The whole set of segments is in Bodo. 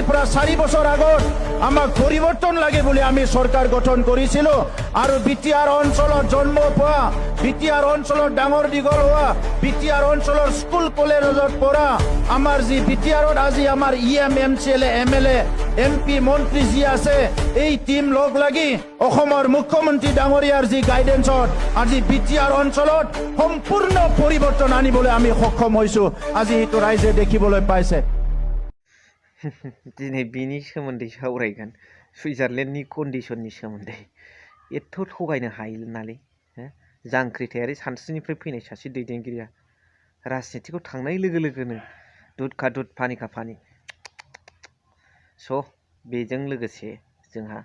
প্রায় 4 বছর আগত আমাক পরিবর্তন লাগে বলে আমি সরকার গঠন করেছিল আর বিটিআর অঞ্চলত জন্ম পোৱা বিটিআর অঞ্চলত ডাঙৰ দীঘল হোৱা বিটিআর অঞ্চলৰ স্কুল কলেজত পঢ়া আমাৰ যি বিটিআৰত আজি আমাৰ ইএম এমচিএলএ এমএলএ এমপি মন্ত্ৰী যি আছে এই টিম লগ লাগি অসমৰ মুখ্যমন্ত্ৰী ডাঙৰীয়াৰ যি গাইডেন্সত আজি বিটিআর অঞ্চলত সম্পূৰ্ণ পৰিৱৰ্তন আনিবলৈ আমি সক্ষম হৈছো আজি এইটো ৰাইজে দেখিবলৈ পাইছে दिनै बिनि सोमोन्दै सावरायगोन सुइजारलेण्डनि कन्डिसननि सोमोन्दै एथ' थगायनो हायो नालै जांख्रिथायारि सानस्रिनिफ्राय फैनाय सासे दैदेनगिरिया राजनितिखौ थांनाय लोगो लोगोनो दुध का दुध पानी का पानी स' बेजों लोगोसे जोंहा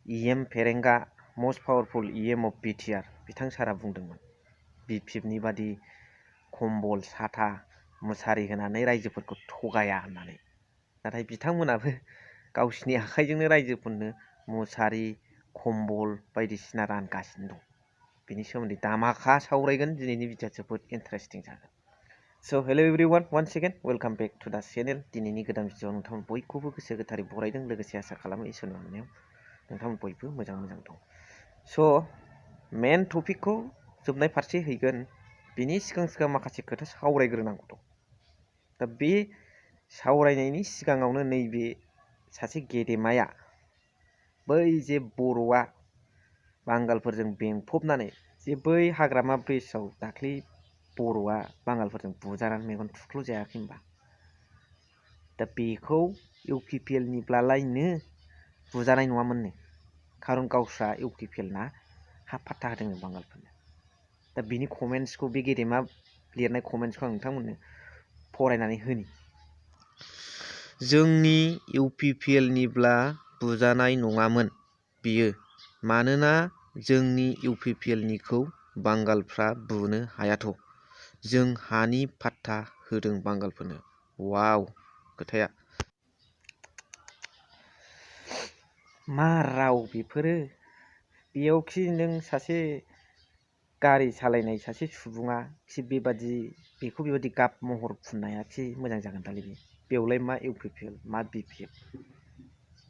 इएम फेरेंगा most powerful EM of BTR बिथां सारा बुंदोंमोन बिपिएफनि बादि कम्बल साथा मुसारि होनानै रायजोफोरखौ थगाया होननानै नाथाय बिथांमोनाबो गावसिनि आखाइजोंनो रायजोफोरनो मुसारि कम्बल बायदिसिना रानगासिनो दं बिनि सोमोन्दै दामाखा सावरायगोन दिनैनि भिडिअ'आ जोबोद इन्टारेस्टिं जागोन स' hello everyone one second welcome back to दा चेनेल दिनैनि गोदान भिडिअ'आव नोंथांमोन बयखौबो गोसो गोथारै बरायदों लोगोसे आसा खालामो इसोरनि अननायाव नोंथांमोन बयबो मोजां दं स' मेन टपिकखौ जोबनाय फारसे हैगोन बिनि सिगां माखासे खोथा सावरायग्रोनांगौ दं दा बे सावरायनायनि सिगाङावनो नैबे सासे गेदेमाया बै जे बर'आ बांगालफोरजों बेंफबनानै जे बै हाग्रामा ब्रिजआव दाख्लै बर'आ बांगालफोरजों बुजानानै मेगन थुख्ल' जायाखै होनबा दा बेखौ इउपिपिएलनिब्लालायनो बुजानाय नङामोननो खारन गावस्रा इउपिपिएलना हा फात्ता होदोंनो बांगालफोरनो दा बिनि कमेन्ट्सखौ बे गेदेमा लिरनाय कमेन्ट्सखौ आं नोंथांमोननो फरायनानै होनि जोंनि इउपिपिएलनिब्ला बुजानाय नङामोन बियो मानोना जोंनि इउपिपिएलनिखौ बांगालफ्रा बुनो हायाथ' जों हानि फात्ता होदों बांगालफोरनो वाव खोथाया मा राव बेफोरो बेयावखि नों सासे गारि सालायनाय सासे सुबुङा खि बेबादि गाब महर फुननाया खि मोजां जागोन दालै बेवलाय मा इउपिपिएल मा बिपिएफ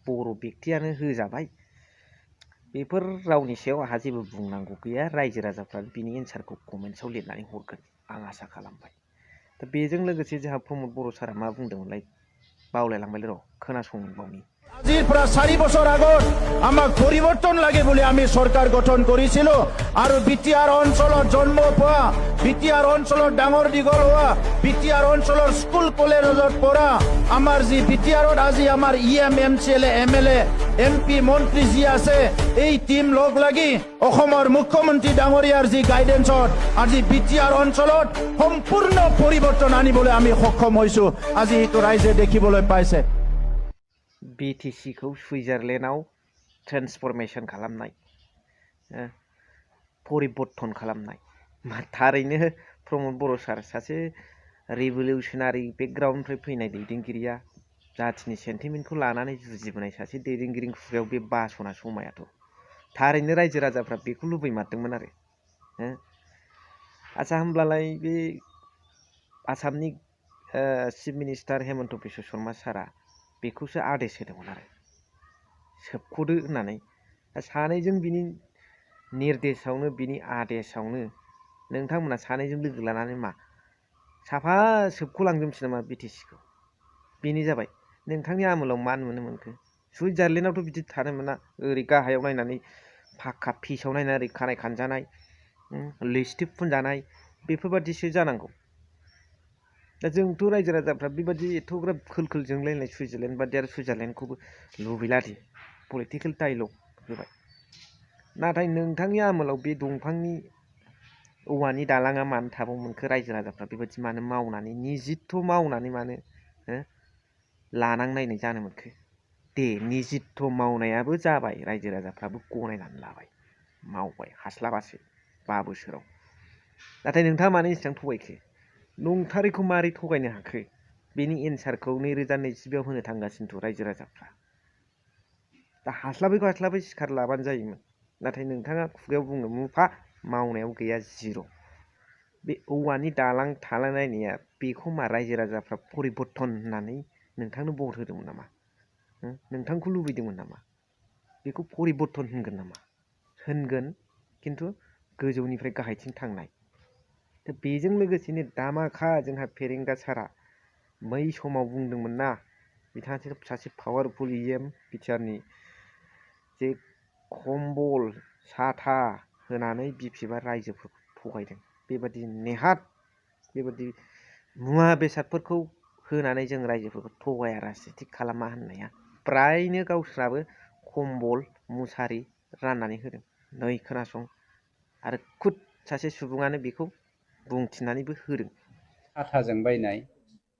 बर' बेक्तियानो होजाबाय बेफोर रावनि सायाव आंहा जेबो बुंनांगौ गैया रायजो राजाफ्रा बिनि एन्सारखौ कमेन्ट्सआव लिरनानै हरगोन आं आसा खालामबाय दा बेजों लोगोसे जोंहा प्रमद बर' सारा मा बुंदोंमोनलाय बावलायलांबायलै र' खोनासंबावनि আজিৰ প্রায় 4 বছর আগত আমাক পরিবর্তন লাগে বলে আমি সরকার গঠন করেছিল আর বিটিআর অঞ্চলত জন্ম পোৱা বিটিআর অঞ্চলত ডাঙৰ দীঘল হোৱা বিটিআর অঞ্চলৰ স্কুল কলেজত পঢ়া আমাৰ যি বিটিআৰত আজি আমাৰ ইএম এমচিএলএ এমএলএ এমপি মন্ত্ৰী যি আছে এই টিম লগ লাগি অসমৰ মুখ্যমন্ত্ৰী ডাঙৰীয়াৰ যি গাইডেন্সত আজি বিটিআর অঞ্চলত সম্পূৰ্ণ পৰিৱৰ্তন আনিবলৈ আমি সক্ষম হৈছো আজি এইটো ৰাইজে দেখিবলৈ পাইছে बिटिसिखौ सुइजारलेण्डआव ट्रेन्सफरमेशन खालामनाय परिबर्तन खालामनाय थारैनो प्रमद बर' सार सासे रिभलिउसनारि बेकग्राउन्डनिफ्राय फैनाय दैदेनगिरिया जाथिनि सेन्टिमेन्टखौ लानानै जुजिबोनाय सासे दैदेनगिरिनि खुगायाव बे बासना समायाथ' थारैनो रायजो राजाफ्रा बेखौ लुबैमारदोंमोन आरो आच्छा होमब्लालाय बे आसामनि चिफ मिनिस्टार हेमन्त बिश्व शर्मा सारा बेखौसो आदेश होदोंमोन आरो सोबख'दो होननानै सानैजों बिनि निर्देशआवनो बिनि आदेशआवनो नोंथांमोना सानैजों लोगो लानानै मा साफा सोबख'लांजोबसै नामा बिटिसिखौ बेनो जाबाय नोंथांनि आमोलाव मा नुनो मोनखो सुइजारलेण्डआवथ' बिदि थानो मोना ओरै गाहायाव नायनानै फाक्का फिसाव नायनानै ओरै खानाय खानजानाय लिपस्टिक फुनजानाय बेफोरबादिसो जानांगौ दा जोंथ' रायजो राजाफ्रा बेबादि एथ'ग्राब खोल जोंलायनाय सुइजारलेण्ड बादि आरो सुइजारलेण्डखौबो लुबैलादि पलिटिकेल डायलग होबाय नाथाय नोंथांनि आमोलाव बे दंफांनि औवानि दालाङा मानो थाबावमोनखो रायजो राजाफ्रा बेबादि मानो मावनानै निजित्थ' मावनानै मानो लानांनायनाय जानो मोनखो दे निजित्थ' मावनायाबो जाबाय रायजो राजाफ्राबो गनायनानै लाबाय मावबाय हास्लाबासै 5 बोसोराव नाथाय नोंथाङा मानो एसेबां थगायखो नंथारैखौ मारै थगायनो हाखो बेनि एन्सारखौ 2022आव होनो थांगासिनोथ' रायजो राजाफ्रा दा हास्लाबै सिखार लाबानो जायोमोन नाथाय नोंथाङा खुगायाव बुङो मुफा मावनायाव गैया जिर' बे औवानि दालां थालांनायनिया बेखौ मा रायजो राजाफ्रा परिबर्तन होननानै नोंथांनो भट होदोंमोन नामा? नोंथांखौ लुबैदोंमोन नामा? बेखौ परिबर्तन होनगोन नामा? होनगोन, खिन्थु गोजौनिफ्राय गाहायथिं थांनाय। दा बेजों लोगोसेनो दामाखा जोंहा फेरेंगा सारा बै समाव बुंदोंमोन ना, बिथाङा सासे पावारफुल बिटिआरनि जे कम्बल साथा होनानै बिपिएफआ रायजोफोरखौ थगायदों। बेबादि नेहाथ बेबादि मुवा बेसादफोरखौ होनानै जों रायजोफोरखौ थगाया राजनितिक खालामा होननाया फ्रायनो गावस्राबो कम्बल मुसारि राननानै होदों। नै खोनासं, आरो खुद सासे सुबुङानो बेखौ बुंथिनानैबो होदों। साथाजों बायनाय,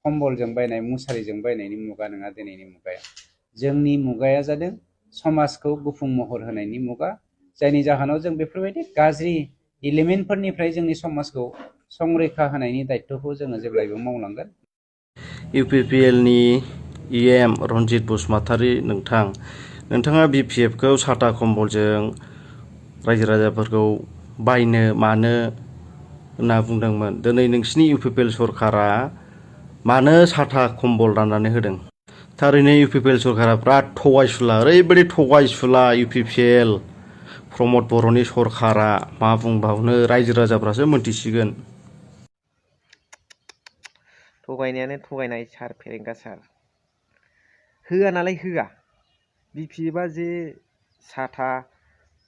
कम्बलजों बायनाय, मुसारिजों बायनायनि मुगा नङा दिनैनि मुगाया। जोंनि मुगाया जादों समाजखौ गुफुं महर होनायनि मुगा, जायनि जाहोनाव जों बेफोरबायदि गाज्रि एलिमेन्टफोरनिफ्राय जोंनि समाजखौ संरैखा होनायनि दायित्वखौ जोङो जेब्लायबो मावलांगोन। इउपिपिएलनि इएम रन्जित बसुमतारी नोंथाङा बिपिएफखौ साथा कम्बलजों रायजो राजाफोरखौ बायनो मानो होनना बुंदोंमोन। दिनै नोंसिनि इउपिपिएल सरकारा मानो साथा कम्बल राननानै होदों? थारैनो इउपिपिएल सरकारा बिराद थगायसुला, ओरैबायदि थगायसुला इउपिपिएल प्रमद बर'नि सरकारा, मा बुंबावनो, रायजो राजाफ्रासो मोनथिसिगोन। थगायनायानो थगायनाय सार फेरेंगा सार। होआ नालाय होआ। बिपिएफआ जे साथा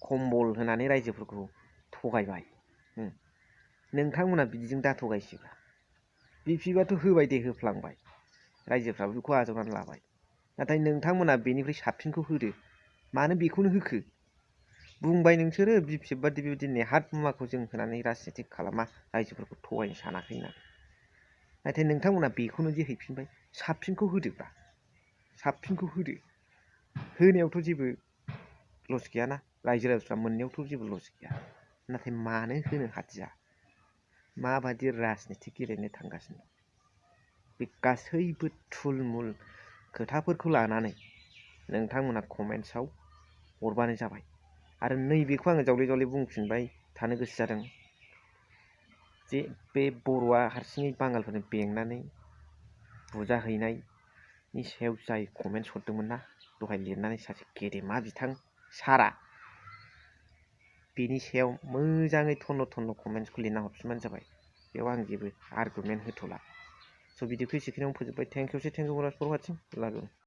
कम्बल होनानै रायजोफोरखौ थगायबाय, नोंथांमोना बिदिजों दा थगायसिब्रा। बिपिएफआथ' होबाय दे, होफ्लांबाय, रायजोफ्राबो बेखौ आजावनानै लाबाय। नाथाय नोंथांमोना बेनिफ्राय साबसिनखौ होदो। मानो बेखौनो होखो? बुंबाय नोंसोरो बिपिएफ बादि बेबायदि नेहाथ मुवाखौ जों होनानै राजनितिक खालामा, रायजोफोरखौ थगायनो सानाखै होननानै। नाथाय नोंथांमोना बेखौनो जे हैफिनबाय, साबसिनखौ होदोब्रा, साबसिनखौ होदो। होनायावथ' जेबो लस गैयाना, रायजो राजाफ्रा मोननायावथ' जेबो लस गैया। नाथाय मानो होनो हादिया? माबादि राजनितिक गेलेनो थांगासिनो दं? बे गासैबो थुलमुल खोथाफोरखौ लानानै नोंथांमोना कमेन्ट्सआव हरबानो जाबाय। आरो नैबेखौ आङो जावले जावले बुंफिनबाय थानो गोसो जादों जे बे बर'आ हारसिङै बांगालफोरनो बेंनानै बुजाहैनायनि सायाव जाय कमेन्ट्स हरदोंमोन ना दहाय लिरनानै, सासे गेदेमा बिथां सारा, बेनि सायाव मोजाङै थन्न' थन्न' कमेन्ट्सखौ लिरना हरफिनबानो जाबाय। बेयाव आं जेबो आर्गुमेन्ट होथ'ला। स' भिडिअखौ एसेखिनियावनो फोजोबबाय। Thank you for वाचिं।